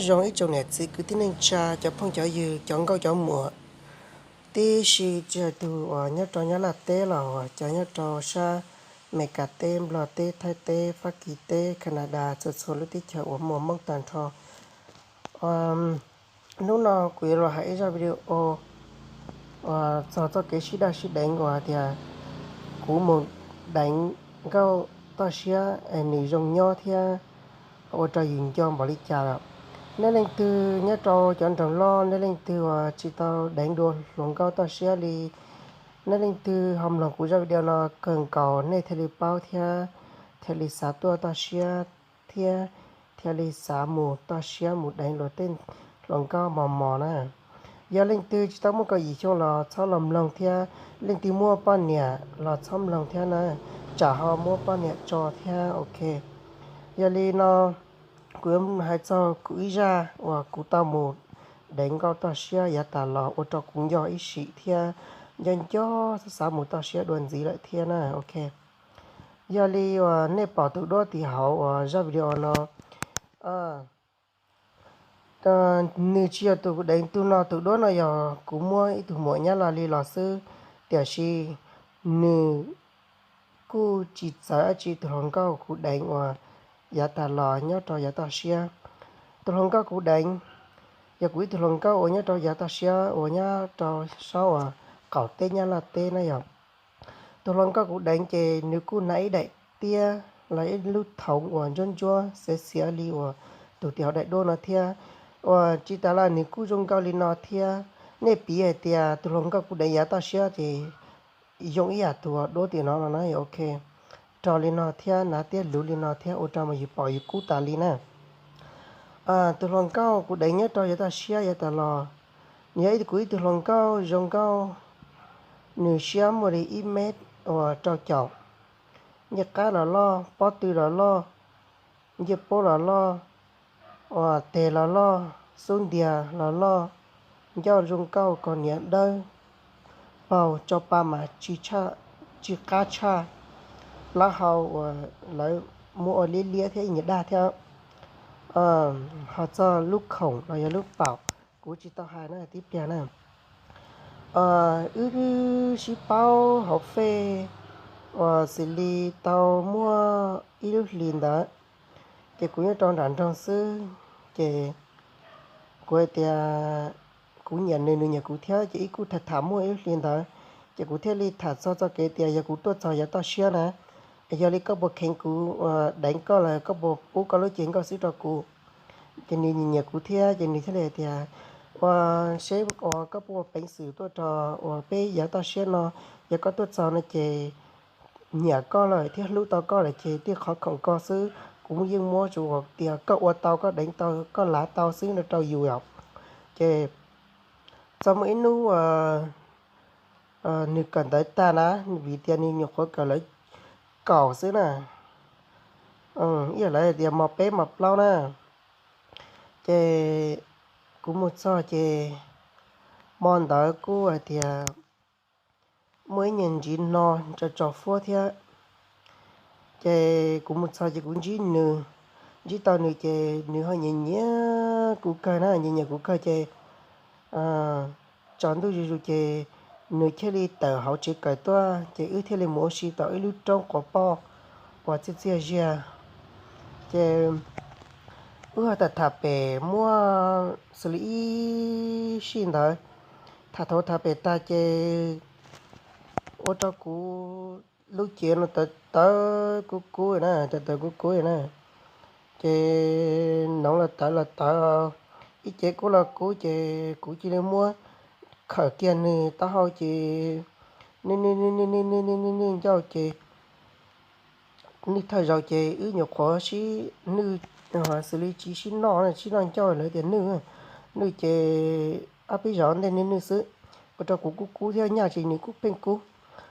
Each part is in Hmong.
Nyob zoo ib tsoom niam txiv kwv tij neej tsa, cov phooj cov ywg, cov nkauj cov muam, tib si tsis hais tus uas nyob rau Nyab Laj teb los uas cov nyob rau sab Amelikas teb, Nplog teb, Thaib teb, Fab Kis teb, Canada, txhua txhua lub teb chaws uas muaj Hmoob tag nrho. Hnub no kuv yuav los hais ib zaj video uas txog txoj kev sib daj sib deev uas tias kuv mus deev nkauj toj siab es nws zoo nyob thiab ua rau yus nco npaum li cas lawm. Nej leej twg nyob rau cov nroog loj, nej leej twg uas tsis tau deev dua hluas nkauj toj siab li, nej leej twg ho mloog kuv zaj video no kawg nkaus nej thiaj li paub thiab thiaj li xav tuaj toj siab thiab thiaj li xav mus toj siab mus deev luag tej hluas nkauj mos mos na. Yog leej twg tsis tau muaj kaum yim xyoo los txhob los mloog thiab, leej twg muaj poj niam los txhob mloog thiab na, tsam ho muab poj niam tso thiab, ok. Yog li no kuv yuav hais txog kuv ib zaj uas kuv tau mus deev nkauj toj siab yav tas los ua rau kuv nco ib sim thiab nco nco xav xav mus toj siab dua ntxiv lawm thiab na, ok. Yog li uas nej pom tus duab tim hauv uas zaj video no, nws tsis yog tus kuv deev tug no, tus duab no yog kuv muab ib tug muam Nyab Laj li los xwb, tiam sis nws kuj tsis txawv dab tsi tus hluas nkauj kuv deev uas yav tas los nyob rau yav toj siab. Tus hluas nkauj kuv deev yog kuv ib tug hluas nkauj uas nyob rau yav toj siab uas nyob rau sab uas qaum teb Nyab Laj teb na yog. Tus hluas nkauj kuv deev ces nws kuj hnav ib daim tiab los ib lub thoov uas ntsuab ntsuab xiav xiav li uas tus tim hauv daim duab no thiab, uas tsis tas los nws kuj zoo nkauj li no thiab. Nej piv hais tias tus hluas nkauj kuv deev yav toj siab ces zoo ib yam tus duab tim no no na, ok. Rog li no thiab hnav tiab luv li no thiab ua rau mas yus pom yus kub tas li na. Tus hluas nkauj kuv deev nyob rau yav toj siab yav tas los, nws yog ib, kuv ib tug hluas nkauj zoo nkauj, nws siab muaj li ib mev uas rau caum, ncej qab los loj, pob tw los loj, ncej puab los loj, uas teg los loj, xub ntiag los loj, ncauj zoo nkauj, kaus hniav dawb, paug tso pa mas tsis qab tshaj, plaub hau uas lawv muab ua liab liab thiab ib nyuag daj thiab. Ho txog lub khoom los yog lub paum, kuv tsis tau hais na tib pliag na. Wb sib paub hauv fej uas xws li tau muaj ib lub hlis ntawd, ces kuv nyob rau nram nroog xwb, ces kuv hais tias kuv nyiam nws, nws nyiam kuv thiab, ces wb kuj tham tham muaj ib lub hlis ntawd, ces kuv thiaj li tham txog txoj kev tias yog kuv tuaj txog yav toj siab na, yog li koj puas kheev kuv deev koj los koj puas pub koj lub cev nkauj xwb rau kuv. Ces nws nyiam nyiam kuv thiab, ces nws thiaj li hais tias, ua, seb uas koj puas muaj peev xwm tuaj rau uas peb yav toj siab no, yog koj tuaj txog no ces nyiam koj lawm thiab hlub tau koj lawm ces tej qhov khoom ko xwb kuv yeej muab tsuas tias koj ua tau, koj deev tau, koj lav tau xwb no rau yus os. Ces txog muaj ib hnub nws kawm ntawv tag na, vim tias nws nyuam qhuav kawm lawv kaum xwb na, ib yam lawv hais tias mos peb mos plaub na. Ces kuv mus txog ces hmo ntawd kuj hais tias muaj ib nyuag ntsiv no tso tso fuab thiab. Ces kuv mus txog ces kuv ntsib nws, ntsib tau nws ces nws ho nyiam nyiam kuv kawg na, nyiam nyiam kuv kawg ces tsaus ntuj zuj zus ces nws thiaj li tawm hauv tsev kawm tuaj, ces wb thiaj li mus ua si tau ib lub roob quas poj uas txiaj txiaj ziag. Ces wb ho tham tham pem muaj xws li ib sij ntawd, tham thaum tham pem tag ces ua rau kuv lub cev no tawv tawv kub kub na, tawv tawv kub kub na. Ces noov los tawv los tawv, ib cev kub los kub ces kuv cia li muab khawm kiag nws taub hau ces nwj nwj nwj nwj nwj nwj nwj nwj ncauj ces nwj thawj zaug ces wb nyuam qhuav sib nwj, xws li tsis sib noj, sib noj ncauj lawv tias nwj, nwj ces ob peb zaug ntej nwj nwj xwb, ua rau kuv kub kub thiab nyaj ces nws kuj pheej kub.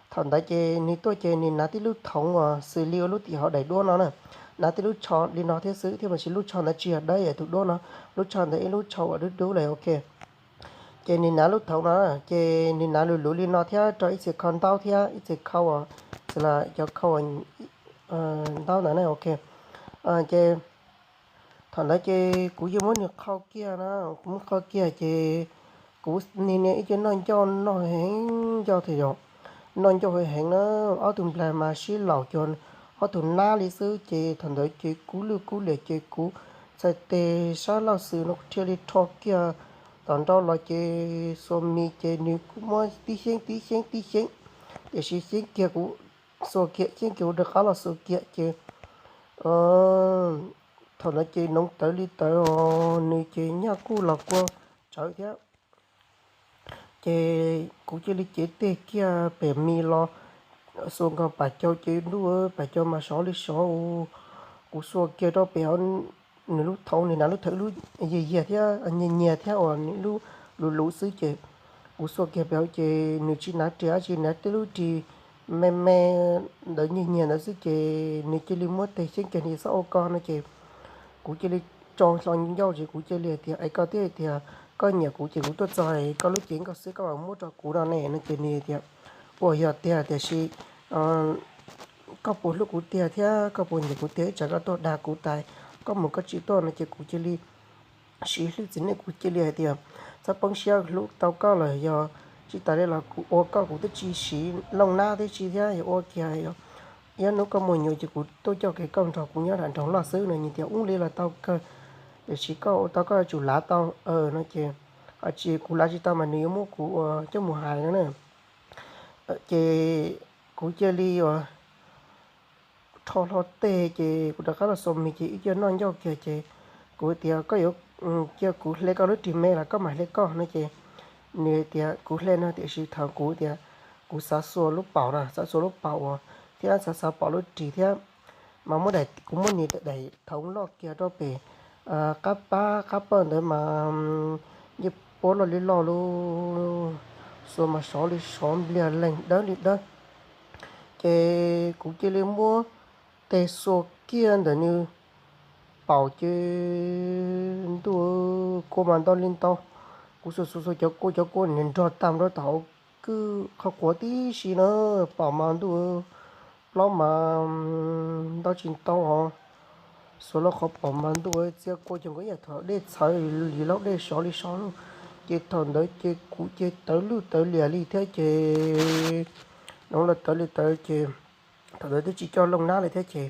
Thaum ntawd ces nws tuaj ces nws hnav tib lub thoov uas xws li ua lub tim hauv daim duab no na, hnav tib lub tsho li no thiab xwb thiab mas sis lub tsho ntawd tsis yog dawb yam tus duab no, lub tsho ntawd ib lub tsho uas dub dub lawm, ok. Ces nws hnav lub thoov no, ces nws hnav luv luv li no thiab rau ib txhia khau ntaub thiab ib txhia khau uas, xws li cov khau ntaub ntawd na, ok. Ces Thaum ntawd ces kuv yeej muab nws qhau kiag na, kuv muab qhau kiag ces kuv niag niag ib ce noj ncauj noj heev ncauj thiab yom, noj ncauj heev heev na, ob tug nplaig mas sib laum cuag ob tug nab li xwb ces thaum ntawd ces kub lwj kub liam ces kuv txhais tes sab laug xwm no kuv thiaj li rho kiag tom nrau los ces xuas mis ces nws kuj muab tib xyeeb tib xyeeb tib xyeeb, tiam sis xyeeb kiag kuv xuas kiag xyeeb kiag kuv rov qab los xuas kiag ces thaum ntawd ces noov tawv li tawv os, nws ces nyaj kuj los kua tsawv thiab. Ces kuv cia li cev tes kiag pem mis los xuas nkaus Pam Cau ces ntuj, Pam Cau mas sov li sov. Kuv xuas kiag rau pem hauv nws lub thauv, nws hnav lub thawv lub yiag yiag thiab nyias nyias thiab uas nws lub luv luv xwb ces kuv xuas kiag pem hauv ces nws tsis hnav ris dab tsi, hnav tej lub ris me me ntawd nyias nyias ntawd xwb ces nws cia li muab tes xyeeb kiag, nws xob ua ko no ces kuv cia li tso hlo ncauj ces kuv cia li hais tias, es koj twb hais tias koj nyiam kuv ces kuv tuaj txog koj lub cev nkauj xwb koj mam muab rau kuv no ne no ces nws tias, ua yog tiag tiam sis koj puas hlub kuv tiag thiab koj puas nyiam kuv tiag, ib tsam koj tuaj dag kuv tas koj mus koj tsis tuaj no ces kuv cia li siv hlwb txiv neej kuv cia li hais tias, txhob poob siab, hlub tau koj lawm yog tsis tas li los kuv ua koj kuv twb tsis siv looj nab tib si thiab yog ua kiag yog ib hnub koj muaj nyuam ces kuv tuaj coj kiag koj nrog kuv nyob nram nroog loj xwb no nws tias ub li los tau kawg, tiam sis koj ua tau koj yuav tsum lav tau no ces, tsis kuv lav tsis tau mas nws yuav muab kuv ua coj mus hais no na. Ces kuv cia li uas rho hlo tes ces kuv rov qab los xuas mis ces ib ce noj ncauj kiag ces kuv tias koj yuav cia kuv hle koj lub ris me los koj mam hle koj no ces nws tias kuv hle no tiam sis thaum kuv tias kuv xav xuas lub paum na, xav xuas lub paum uas thiab xav xav pom lub ris thiab mas muab daim, kuv muab nws daim thauv loj kiag rau pem qab pab qab pawj ntawd mas yeej puab loj li loj lub, xuas mas sov li sov npliag leeg dawb li dawb. Ces kuv cia li muab tes xuas kiag ntawm nws paum ces ntuj, kua mas ntau li ntau. Kuv xuas xuas xuas cov kua, cov kua nws nrog tag rau tom hauv kwj qhov quav tib si na, paum mas ntuj, plaub mas ntau tsis ntau os. Xuas loj qhov paum mas ntuj, txia kua ces nkaus ib yam thaum dej txhawv li laub dej sov li sov lauj. Ces thaum ntawd ces kuv ces tawv lwj tawv liam li thiab ces noov los tawv li tawv ces thaum ntawd twb tsis coj looj nab li thiab ces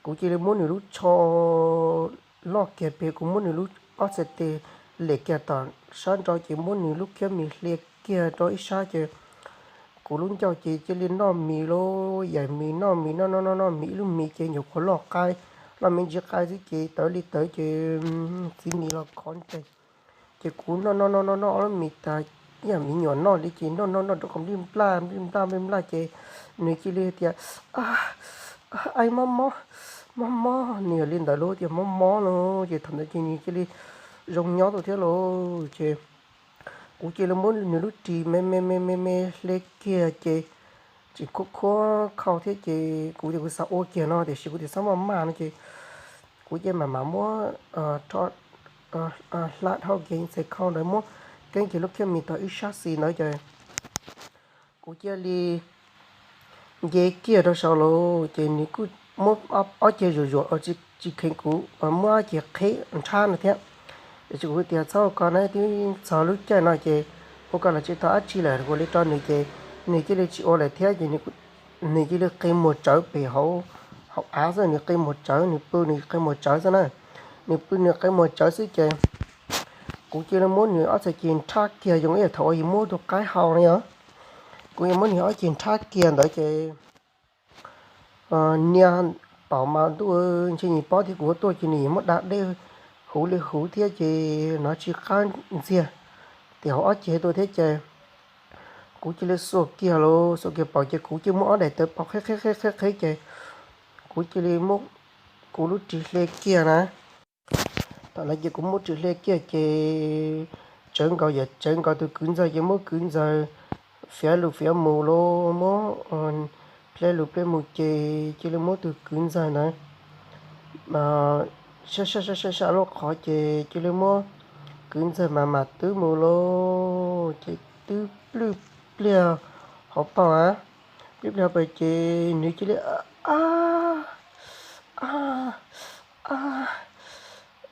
kuv cia li muab nws lub tsho loj kiag pem, kuv muab nws lub ob txhais tes lem kiag tom sab nrau ces muab nws lub khiab mis hliv kiag rau ib sab ces kuv lub ncauj ces cia li noj mis lauj, yaim mis noj mis noj noj noj noj mis ib lub mis ces nyuam qhuav loj qai, loj me ntsis qai xwb ces tawv li tawv ces txiv mis los khov nreeg. Ces kuv noj noj noj noj noj ob lub mis tas ib yam me nyuam noj li ces noj noj noj rau qhov nplij nplaj nplij nplaj nplij nplaj ces nws cia li tias, ai mob mob, mob mob, nws yog li ntawd lauj, tias mob mob no ces thaum ntawd ces nws cia li zoo nyob tau thiab lauj. Ces kuv cia li muab nws lub ris me me me me me hle kiag ces tsis khuab khuab khau thiab ces kuv tias kuv xav ua kiag no tiam sis kuv tias txhob maj maj no ces kuv cia mam mam muab hla dhau kiag txhais khau ntawd muab keeb kiag lub khiab mis tau ib sab xis ntawd ces kuv cia li nce kiag rau saud lauj ces nws kuj muab ob ceg zuam zuam tsis kheev kuv, muab ob ceg qheb nrhab no thiab. Tiam sis kuv tias txhob ua ko na, twb txog lub caij no ces ua ko los tsis tau dab tsi lawm, ua li rau nws ces nws cia li tsis ua lawm thiab ces nws cia li qi muag tsawv pem hauv, hauv av xwb, nws qi muag tsawv, nws pw nws qi muag tsawv xwb na. Nws pw nws qi muag tsawv xwb ces kuv cia li muab nws ob txhais ceg nrhab kiag zoo ib yam thaum uas yus muab tus qaib hau no yog. Kuv yuav muab nws ob ceg nrhab kiag ntawd ces niag paum mas ntuj, ntshe nws paub tias kuv tuaj ces nws muab da dej huv li huv thiab ces nws tsis qab ntxiag tim hauv ob ceg tuaj thiab ces kuv cia li xuas kiag lauj, xuas kiag paum ces kuv cia li muab ob daim tawv paum qheb qheb qheb qheb qheb ces kuv cia li muab kuv lub ris hle kiag na. Thaum no ces kuv muab ris hle kiag ces tsawv nkaus yam tsawv nkaus tus kwv ntxawg ces muab kwv ntxawg fiav lus fiav mus lauj, muab ple lus ple mus ces cia li muab tus kwv ntxawg ntawd sab sab sab sab lub qhov ces cia li muab kwv ntxawg mas mam twb mus lauj ces twb plwj pliag hauv paus a, plwj pliag hauv paus ces nws cia li a a a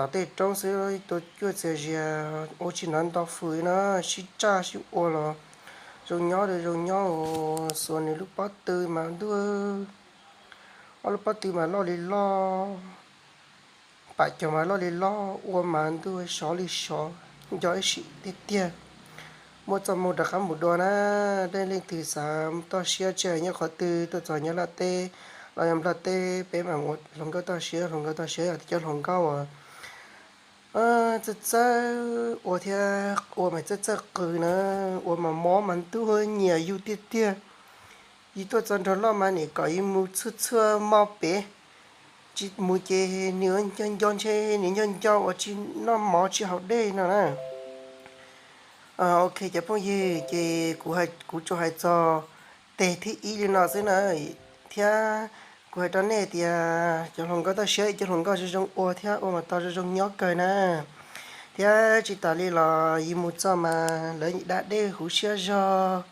tom tej roob xwb, tua cuaj txiav zias ua tsis hnov nto fws no, sib tsaj sib ua los zoo nyob, zoo nyob, xuas nws lub pob tw mas ntuj, ob lub pob tw mas loj li loj, pam caug mas loj li loj, ua mas ntuj sov li sov, nco ib sim tiag tiag. Muaj txoj moo rov qab mus dua na, nej leej twg xav toj siab tseg nyob qhov twg tuaj txog nyob Nplog teb los yog Nplog teb, peb mas ua hluas nkauj toj siab, hluas nkauj toj siab yog cov hluas nkauj uas txawj txawj ua thiab ua mas txawj txawj qw na, ua mas mob mas ntuj nyiam yus tiag tiag. Yus tuaj txog nraum loj mas nim kom yus mus txhua txhua hmo pem, tsis mus ces nws nco nco ntshe nws nco nco uas tsis noj mov tsis haus dej no na. Ok cov phooj ywg, ces kuv tsuas hais txog teg thib ib li no xwb na, thiab kuv hais rau nej tias cov hluas nkauj toj siab, cov hluas nkauj zoo zoo ua thiab ua mas tau zoo zoo nyob kawg na. Thiab tsis tas li los yus mus txog mas lawv da dej huv siab zog,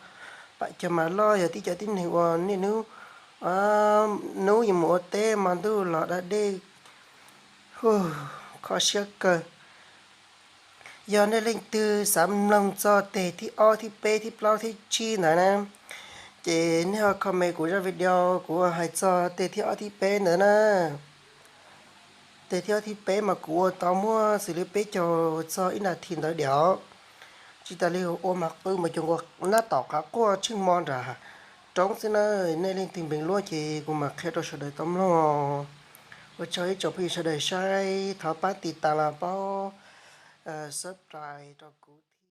pam caug mas loj, yog tib cov tib neeg uas niaj hnub, hnub yus mus ua teb mas ntuj los da dej, kho siab kawg. Yog nej leej twg xav mloog txog teg thib ob thib peb thib plaub thib tsib ntawd na, ces nej ho comment kuv zaj video kuv hais txog teg thib ob thib peb ntawd na. Teg thib ob thib peb mas kuv ua tau muaj xws li peb caug txog ib nas this ntawd diam. Tsis tas li ua mas qw mas cuag nkaus nab tom qab quaj tsheej mo nram roob xwb na. Nej leej twg npeeg luaj ces kuv mam qhia rau sawv daws tau mloog. Ua tsaug ib tsoom phooj ywg sawv daws saib, thov pab tiv tas los paub subscribe rau kuv.